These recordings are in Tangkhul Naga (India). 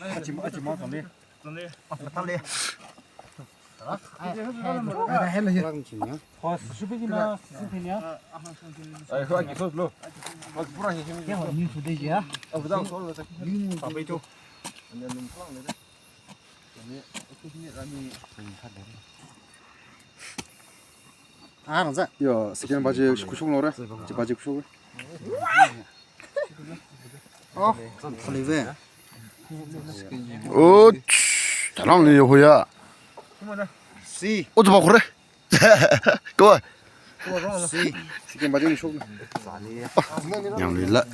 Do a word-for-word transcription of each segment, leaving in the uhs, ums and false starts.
Achim, achim, achim, achim. Ai, Yo, second baji kushung lore. Chi baji kushung. Oh, khalive. Oh, ch-, talang ni yo ya. Si. Oh, tu ba kore. Ko. Si. Second baji kushung. Yang lila.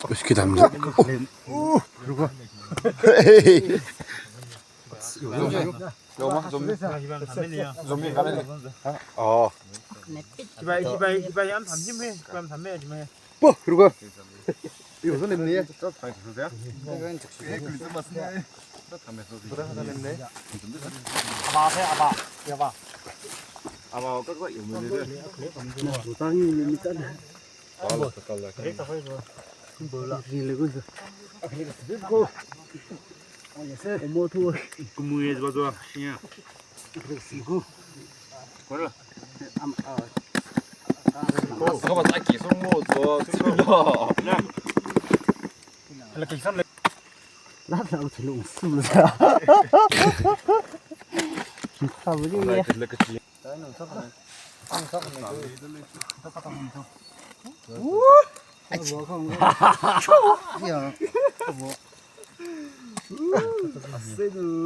Uski dam. Oh. Ruko. Hey. Yo, ma, zombie. Zombie kala ni. Oh. Hibai, hibai, hibai, am tham jim he. Hibai am tham me, jim he. Po, ruko. Yo, zombie ni. Aba, he, aba. Ya, aba. Aba, ka, ka, yo, me, me, me.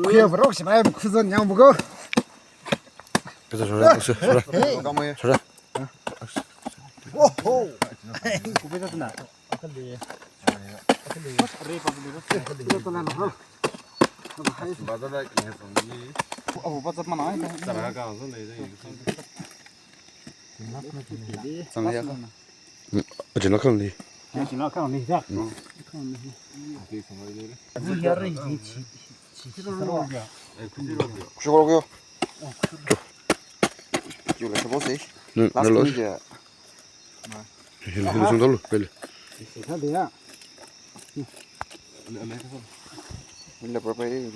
Kuya varok shimai khuzon yang buko. Kaza shura, shura, shura. Shura. Oho. Kupe ta tuna. Bazar da ki hai song ni. Oh, bazar mana? Tara ka song ni. Chang ya. Ajina khang ni. Ajina khang ni, ya. Khang ni. Kushukor kyo. Kyo la sabo se. Last ni ya. Hil, hil sung dalu, beli. Sika de ya. Hil la berapa ini?